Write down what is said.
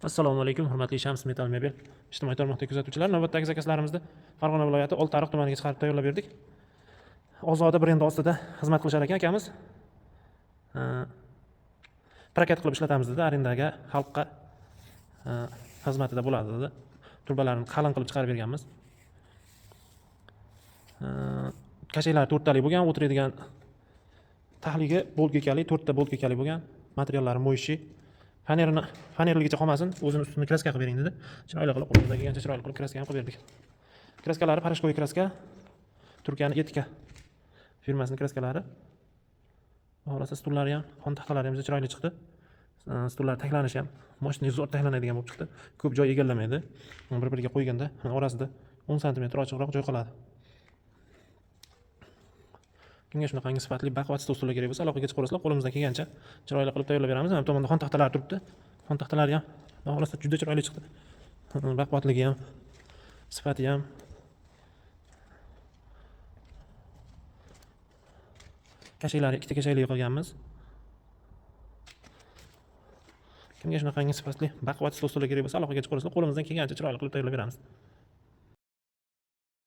Assalomu alaykum, hurmatli Shams Metal Mebel ijtimoiy tarmoqdagi kuzatuvchilar. Navbatdagi zakazlarimizni Farg'ona viloyati Oltiariq tumaniga chiqarib tayyorlab berdik. Ozoda brendi ostida xizmat qilishar ekan akamiz. Prokat qilib ishlatamiz dedi, arendaga xalqqa xizmatida bo'ladi dedi. Trubalarini qalin qilib chiqarib berganmiz. Kashaklar to'rttalik bo'lgan, o'tiradigan tahligi boltkali, to'rtta boltkali bo'lgan, materiallari моющий. Fanerini fanerligicha qolmasin, o'zini ustini kraska qilib bering dedi. Chiroyli qilib, qo'limizdan kelgancha chiroyli qilib kraska ham qilib berdik. Kraskalari порошковый kraska, Turkiyani Etika firmasining kraskalari. Xohlasa stullari ham, xon taxtalari ham juda chiroyli chiqdi. Stullar taglanishi ham мощный, zo'r taglanadigan bo'lib chiqdi. Ko'p joy egallamaydi. Bir-biriga qo'yganda orasida 10 santimetr ochiqroq joy qoladi. Kimga shunaqangi sifatli, baquvvat stol stullar kerak bo'lsa, aloqaga chiqaverasizlar, qo'limizdan kelgancha chiroyli qilib tayyorlab beramiz. Mana bu tomonda xon taxtalari turibdi. Xon taxtalari ham xohlasa juda chiroyli chiqdi. Baquvvatligi ham, sifati ham. Kashaklari ikkita kashakli qilganmiz. Kimga shunaqangi sifatli, baquvvat stol stullar kerak bo'lsa, aloqaga chiqaverasizlar, qo'limizdan kelgancha chiroyli qilib tayyorlab beramiz.